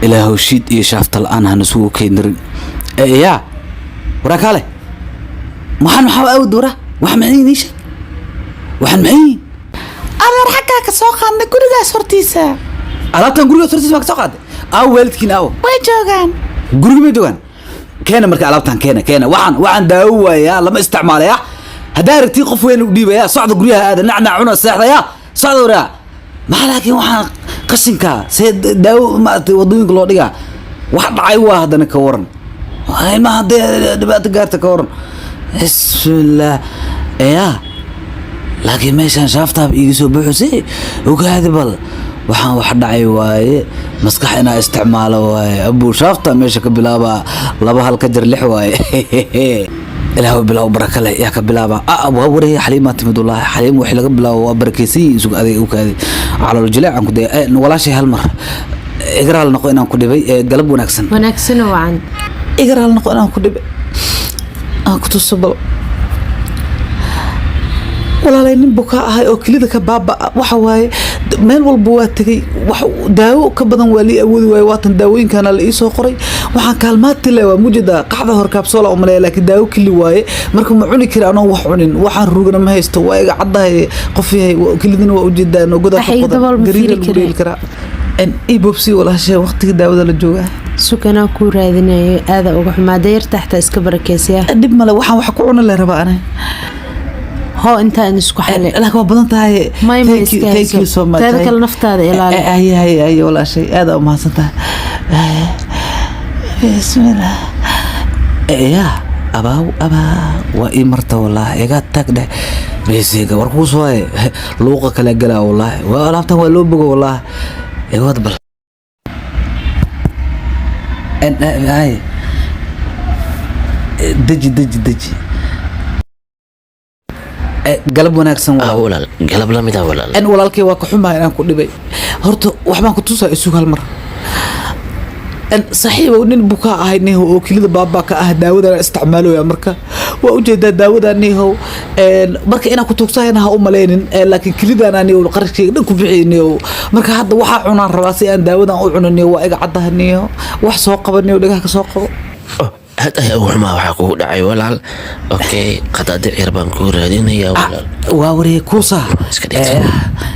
Ilaahow, shiid iyo shaafta la-aan hana isugu keendirin. Yaa waraa, kaale, maxaan maxaa awd waraa? Wax maxay inii sheeg, waxaan maxay yihiin? Adeer, xaggaa ka soo qaadnay, gurigaas hortiisa. Alaabtan gurigaas hortiisa maa ka soo qaaday? Aawo waalidkiin, aawo? Way joogaan. Guriga may joogaan? Keena marka alaabtan, keena, keena. Waxaan daawo waaya, lama isticmaalaya. Haddaa aragtii qof weyn u dhiibaya. Socda, guryaha aada, nacnac cuna, seexdaya, socda waraa. Maxaa laakiin waxaan qashinka see daawo maaragtay wadooyinka loo dhigaa? Wax dhacay waa haddana, ka waran ilmaha haddee dhibaato gaarta, ka waran? Bismillaah. Ya, laakiin meeshaan shaaftaab iiga soo buuxisay. Ogaadi bal, waxaan wax dhacay waaye, maskax inaa isticmaalo waaye. Abuu shaafta meesha ka bilaaba, laba hal ka jar lix waaye. Ilaahu bilow baraka leh, yaa ka bilaaba? Ah, waa wareey, Xaliimaa timid. Wallaahi Xaliim wixii laga bilaabo waa barakeysan yihiin. Sug adeeg, u kaadi, calool jileecan ku daya. Walaashay, hal mar igaraal noqo inaan ku dhibay. Galab wanaagsan. Wanaagsan oo wacan. Igaraal noqo inaan ku dhibay, aan ku tuso bal. Walaalay, nin bukaa ahay oo kelida ka baaba. Waxa waaye, meel walba waa tegay, wax daawo ka badan waa lii awoodi waaye. Waatan daawooyinkana la iisoo qoray. Waxaan kaalmaati le waa mujeda qaxda hor kaabsoola u maleeya, laakiin daawo keli waaye. Marka ma cuni kari anoo wax cunin, waxaan rugana ma haysto. Waa iga caddahay qof yahay, kelidina waa ujeedaa nogoda Wax ka iga qodan. dabool, ma Gariira fiiri lagu karee. dheeli karaa. Ibobsi walaashe, waqtiga daawada la joogaa. Suganaa kuu raadinayo, aada uga xumaa dayarta, xataa iska barakeysiya. Dhib male, waxaan wax ku cuna le rabaa aniga. Hoo, intaan isku xale. Laakiin waa badan tahay. May, ma Thank you, iska thank you hayso. so much. Teeda kale, naftaada ilaali. Haye, haye, haye walaashay, aad aa umahadsan tahay. Bismillah. Ya abaaw, abaa waa ii marta wallaahi. Iga tag dheh beesiga war kuu soo luuqa kale galaa. Wallaahi waa alaabtan, waa loo bogo wallaahi. Iga wad bal. Hay, deji, deji, deji. Galab wanaagsan. Ah. Walaal. Walaal, galab la mid ah, walaal. Walaalkay, waa ka xumahay inaan ku dhibay. Horta waxbaan ku tusaa, isug hal mar. Saaxiibow, nin bukaa ahay nihow oo kelida baabaa ka ah, daawadana isticmaalooya. Marka waa ujeedaa daawada nihow. Marka inaan ku tuugsahayna ha u malaynin, laakiin kelidana nihow qarashkayga dhan ku bixiy nihow. Marka hadda waxaa cunaan rabaa si aan daawadan u cuno nihow. Waa iga caddaha nihow, wax soo qaba nihow, dhagaha ka soo qabo. Oh, aad ayaa ugu xumaa waxaa kugu dhacay, walaal. Okay, qadaadic yar baan kuu raadinayaa, walaal. Waa wareey kuusa. Iska dhigta.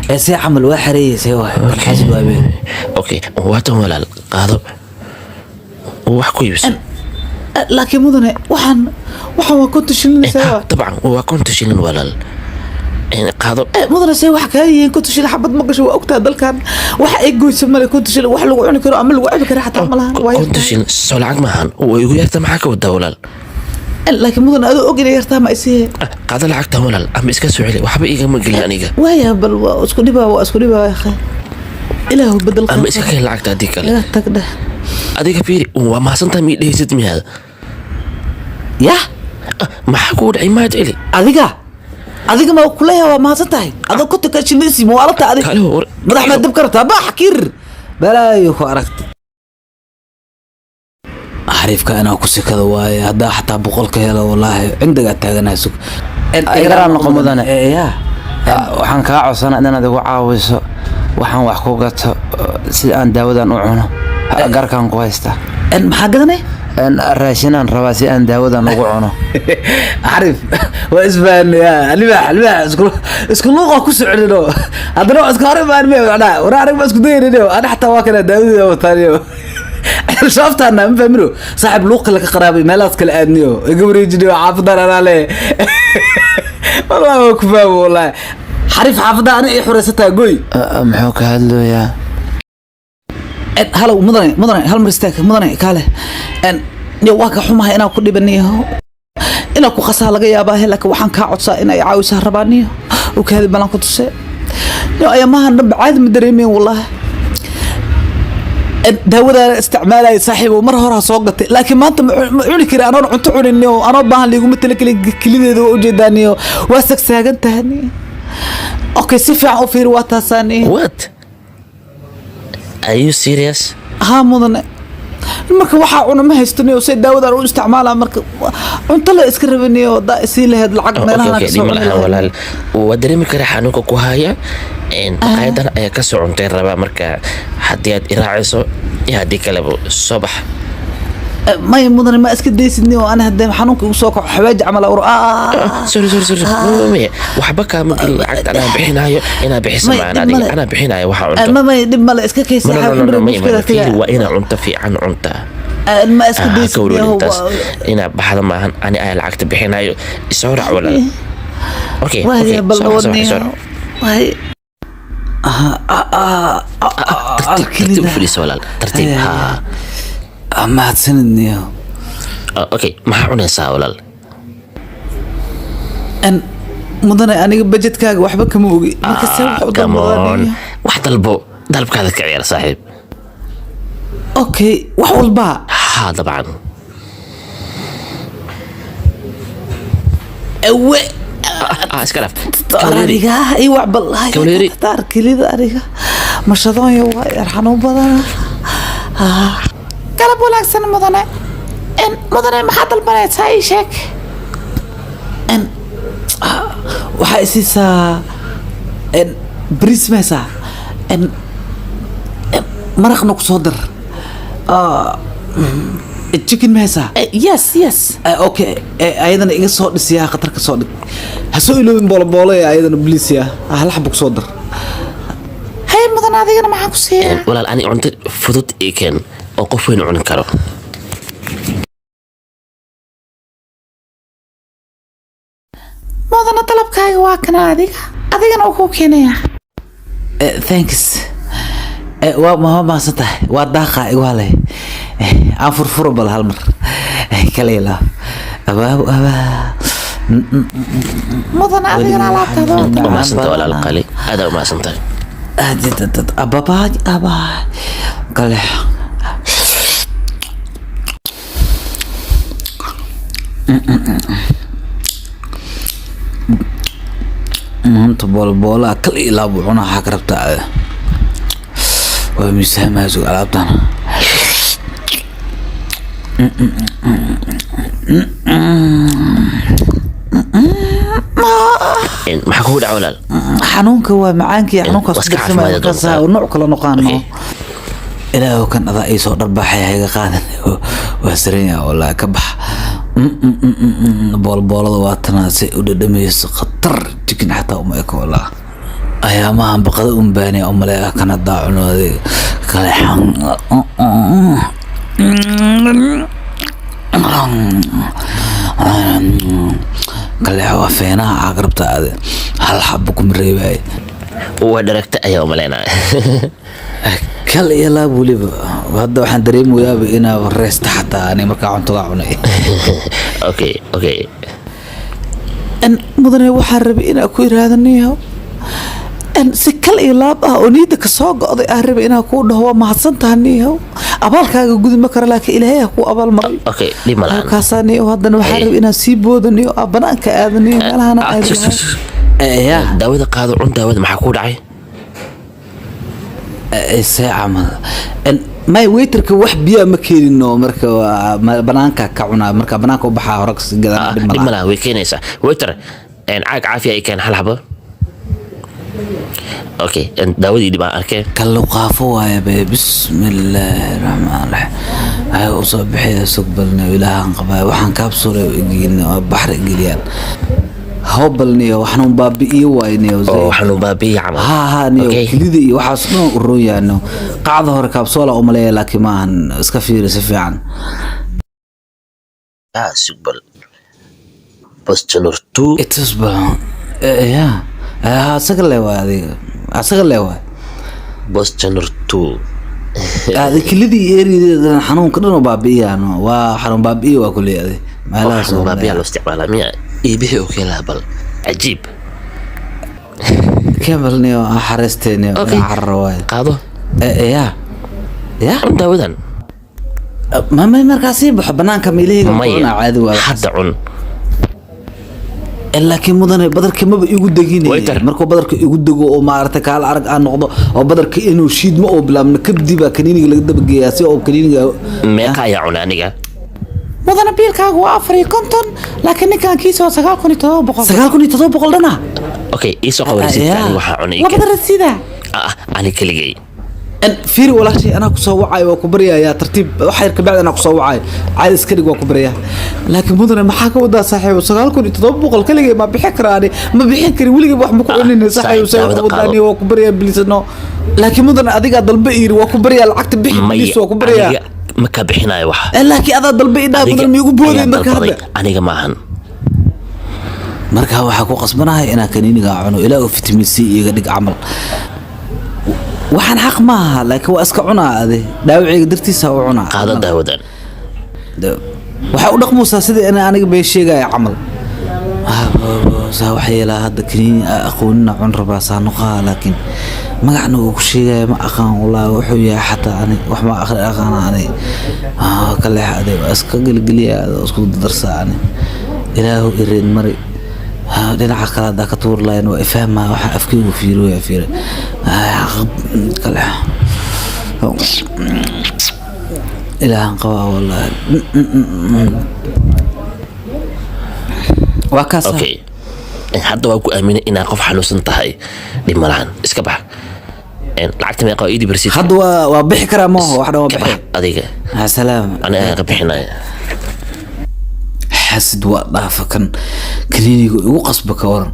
Ee see camal waa xareeyey, see waay xaasid waa been. Okay, waatan walaal, qaado, wax ku iibso. Laakiin mudane, waxaan waa 50 shilin, see waa? Dabcan waa 50 shilin, walaal. Qaado. Mudane, see wax kaa yihiin? 50 shilin xabad ma gasho, waa ogtaha. Dalkan waxa ay goyso male. 50 shilin wax lagu cuni karo ama lagu cabi karo xataa ma lahan, waa yartahay. 50 shilin soo lacag maahan? Way igu yarta, maxaa ka wadaa, walaal? Laakiin mudane, adoo og inay yartaa ma isiihe? Qaado lacagtan, walaal, ama iska soo celi, waxba igama gelin aniga. Waaya, bal waa isku dhibaa, waa isku dhibaa akhi. Ilaahu bedel. Ama iska keen lacagta haddii kale. Iga tag dheh. Adiga fiiri, waa mahadsantahay mii dhehaysid miyaada? Yah. Maxaa kugu dhacay? Mahad celi. Adiga ma kuleeyahay waa mahadsan tahay? Adoo 50ka shilin ma waalata adig? Kale Madax maa dab ka rabtaa? Baax kir balaayo ku aragta. Xariifka inaa ku sikada waaye. Haddaa xataa 100 ka helo, wallaahi cindigaa taaganahay. Sug. Igaraal noqo, mudane. Ya. Waxaan kaa codsanaa inaad igu caawiso waxaan wax ku gato si aan daawadan u cuno, garkaan ku haysta. Maxaa gadanay? Raashinaan rabaa si aan daawadan ugu cuno. Xariif waa isfahanaya. Libaax, libaax, isku luuqa ku soconino, haddana waa isku hor imaan me macnaha. War arag, ma isku dayanino? Ana xataa waa kana daawadeeda wataaniyo shaaftaana ma fahmino. Saaxib, luuqa laka qaraabay, meelahaas kala aadniyo, iga wareejiniyo. Xaafadan anaa le, wallahi waa ku fahmo. Wallahi xariif, xaafadda ana ii xuraysataa goy. Muxuu ka hadlooyaa? Halow mudane, mudane, hal mar istaag mudane, kaale. Niyo, waa ka xumahay inaan ku dhibaniyo, inaan ku qasaa laga yaabaa, laakiin waxaan kaa codsaa inay caawisaa rabaa niyo. Ukaadi, balan ku tusee niyo. Ayamahan dhanba caadi ma dareemayn wallahi. Daawadaan isticmaalaya saaxiibo, mar hore soo gatay, laakiin maanta ma cuni kari anoon cunto cunin niyo, anoo baahan liiguma talagelin. Kelideeda waa ujeedaa niyo, waa sagsaagan tahay niyo. Okay, si fiican u fiiri, waa taasaa niyo. What, are you serious? Haa mudane, marka waxaa cuna ma haysto niyo, say daawadaan u isticmaalaa. Marka cunto la iska rabaniyo, daa isii lahayd lacag meelahan Okay, ka soo dhib ma cuni lahan, lahayd. Walaal, waa dareemi karaa xanuunka ku haya. Maqaayadan ayaa kasoo cuntay rabaa, marka Haddii aad iraacayso iyo haddii kaleba, soo bax. Maya mudane, ma iska daysidni oo ani haddee xanuunka igu soo kaco, xawaaji camal ur. Sorry, sorry, sorry. Maya, waxba kaama gelin. Lacagta anaa bixinaayo, inaa bixisa Maya, maan dhib adiga male. Anaa bixinaayo waxa cunto. Ma maya, dhib male, iska No, kaysa. no, no, no, maya, maya, fiiri, waa inaa cunto fiican cuntaa. Ma iska Ah, ka daysidni. welwelin taas. Inaa baxda maahan, ani ayaa lacagta bixinayo. Isoo raac, walaal. Okay. Waaya, Okay. bal Soo raac, soo raac, wadniyo. soo raac. Waay. Tartiib, tartiib u fadhiiso, walaal, tartiib. Ay, ay, Ha. Mahadsanidniyo. Ah, okay, maxaa cunaysaa, walaal? Mudane, aniga budgetkaaga waxba kama ogi, marka see wax u Come on. dalbadaniyo? Wax dalbo, dalabkaada ka ciyaar, saaxiib. Okay, wax walbaa? Ha, dabcan. Awe. Ah, iska dhaaf. Aniga i wax bal. Kawleeri. Taar kelida aniga mashadoonyo waa yar xanuun badana. Galab wanaagsan, mudane. Mudane, maxaad dalbanaysaa? Ii sheeg. Waxaa isiisaa bariis maysaa, maraqna ku soo dar. Chicken maysaa? Yes. Okay, ayadana iga soo dhisiyaa, khatar ka soo dhig. Ha soo iloobin booloboolo ee ayadana bliisiya, hal xabo ku soo dar. Hay mudane, adigana maxaan ku siiyaa? Walaal, ani cunto fudud ii keen oo qof weyn cuni karo. Mudane, dalabkaaga waa kana. Adigana uu kuu keenayaa. Thanks. Waa mahadsan tahay, waa daaqa igu halay. Aan furfuro bal hal mar. Kala ilaaf abaa abaa. Mudane, adigana alaabtaada waa Waa mahadsantahay, walaal qali, aad u mahadsantahay. Ababaa abaa kale. Maanta boolboolaa kal ilaab u cunaa. Waxaa ka rabtaa waa miisaamaha sug alaabtan. Maxaa kugu dhaca, walaal? Xanuunka waa macaankii, xanuunkaas Waa ku iska darsamaya. caafimaad Markaas doontaa. nooc kala noqaano. Okay. Ilaahu kan adaa ii soo dharbaxay, ha iga qaadan. Waa saran yahay wallaahi, ka bax. Boolboolada waa tanaa, si u dhadhamayso khatar. Chicken xataa uma eko wallaahi. Ayaamahan baqada un baaniya u maleeya kan haddaa cuno adiga kale xan. Kale waa feenaha caagrabta ade, hal xabo kuma reebaaye. Waa dharagta ayaa umaleynaya. Kal iyo laab weliba. Hadda waxaan dareemayaaba inaa reesta xataa ani markaa cuntada cunay. Okay. Mudane, waxaan rabay inaa ku iraahdo niyow, si kal iyo laab ah oo niyadda kasoo go'day aan rabay inaa kuu dhaho waa mahadsantaha niyow. Abaalkaaga gudi ma karo, laakiin Ilaahay ha kuu abaalmaray. Okay, dhib ma lahan. Halkaasaa niyow, haddana waxaan Hey. rabay inaan sii boodo niyow, aa banaanka aado niyow, meelahana Ah, aadi sus, lahaa. sus, sus. Ya. Daawada qaado, cun daawada. Maxaa kuu dhacay? See camal may waiterka wax biyaa ma keenino, marka waa banaanka ka cunaa, marka banaanka u baxaa hore kasi gadana. Ah, dhib dhib ma ma laha. Laha, way keenaysaa. Waiter, caag caafiya ay keen, hal xabo. Okay, daawadii dhib aan arkeen. Kalluqaafo waaye be. Bismillaahi raxmaan raxiim. Ay u soo bixiya, sug balniyo, ilaahan qabaa waxaan kaabsuulay igelin oo baxri geliyaan hawbalniyo, waxaan baabi'iyo waayniyo. Oo waxaanu baabi'iya camal. Ha niyo. Okay. Kelida iyo waxaas dhan u roon yaano. Qacda hore kaabsoola u maleeya, laakiin maahan, iska fiiri si fiican. Ah, sugbal, Bostonor 2. Itus ba ya, asaga le waay, adiga asaga le waay. Bostonor 2. Adi kelidii iyo erideeda xanuunka dhan oo baabi'iyaan, waa xanuun baabi'iyo waa kuley adi meelahaas Waxaanu oo baabi'iya loo isticmaalaa miya? Iibihii oo keenaha bal, cajiib. Kebalniyo xariisteyniyo. Okay. Carro waay. Qaado. Ya ya. Cun daawadan. Ma markaasi baxo banaanka meelahayga Maya. cunaa, caadi waay. Hadda cun. Laakiin mudane, badarka maba igu degin. Waiter. Markuu badarka igu dego oo maaragtay kaala arag aan noqdo oo badarka inuu shiidmo oo bilaabno, kabdi baa kaniiniga laga dabageeyaa si oo kaniiniga. Meeqa ayaa cuna aniga? Mudane, biilkaagu waa 54, laakiin ninkan kiisa waa 9,700. 9,700 dhana. Okay, ii soo qabo rasiidka. Yeah. Aniga waxaa cunay ii Labada keen. rasiida? Ah, ani keligay. Fiiri walaashay, anaa kusoo wacayo, waa ku baryayaa. Tartiib, wax yar kabacdi anaa kusoo wacayo. Caadi iska dhig, waa ku baryaa. Laakiin mudane, maxaa ka wadaa, saaxiibo? 9700 kaligay ma bixin karaa? Ani ma bixin karin, weligay wax ma ku cunin, saaxiibo. Saaxiib, see wax daawada wadaani qaado. Waa ku baryaa, please. No, laakiin mudane, adigaa dalba iyiri, waa ku baryaa, lacagta bixi. Maya. Please, waa ku baryaa. Aniga ma ka bixinayo wax. Laakiin adaa dalba idhaa. Adiga Mudane, miigu booday ayaa marka dalbaday, hadda? Aniga maahan. Marka waxaa ku qasbanahay inaan kaniiniga cuno ilaa uu vitamin C iga dhig camal. Waxaan xaq maaha, laakiin waa iska cunaa. Ade dhaawacayga dartiisa u cunaa. Qaado daawadan. Waxaa u dhaqmaysaa sidii in aniga been sheegaya camal. Saa wax yeelaa hadda, kaniini aqoonina cun rabaa, saa noqaa, laakiin magacna uu ku sheegaya ma aqaan wallaahi wuxuu yahay. Xataa ani wax ma aqri aqaana ani. Ka leex ade, waa iska gelgeliya, isku darsaa ani. Ilaahu ireed mari. Dhinaca kale haddaa ka tuuri lahayn waa ifahmaa. Waxa afkeygu fiiro waa fiire ka leex. Ilaahan qabaa wallaahi, waa kaas. Okay, hadda waa ku aaminay inaad qof xanuunsan tahay. Dhib ma lahan, iska bax. Lacagta meeqa waa? Ii dib receipt. Hadda waa bixi karaa maaho? Wax dhan waa Ka bax bixi. Adiga. Maca salaama. Ani ayaa ka bixinaya. Xasid waa dhaafa kan, kaniiniga igu qasba. Ka waran?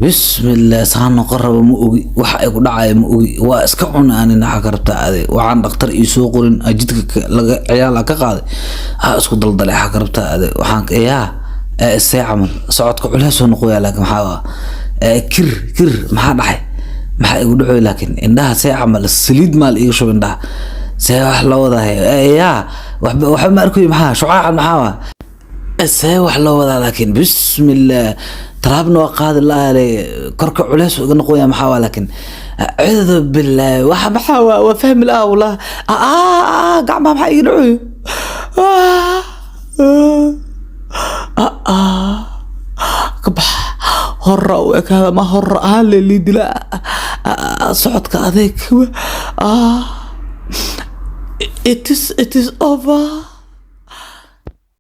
Bismillah, saan noqon raba ma ogi, waxa ay ku dhacaya ma ogi, waa iska cuna ani. Naxa ka rabtaa ade? Waxaan dhakhtar ii soo qorin aa jidka laga ciyaal ka qaaday ha isku daldalay. Xaa ka rabtaa ade? Waxaan yaa see camal socodka culeys soo noqoya, laakiin maxaa waa kir kir, maxaa dhacay? Maxaa igu dhacoy? Laakiin indhaha see camal saliid maal iiga shub indhaha, see wax loo wadahay? Yaa waxba waxba ma arkayo. Maxaa shucaacan? Maxaa waa? See wax loo wadaa? Laakiin bismillah, talaabna waa qaadi laale, korka culeys iga noqoya. Maxaa waa? Laakiin acuudu billaah, waxa maxaa waa? Waa fahmi laha wallah. Gacmaha maxaa iga dhacoyo? Ka bax horra u ekaada ma horra ahaan leelii dila socodka adeeg. It is over.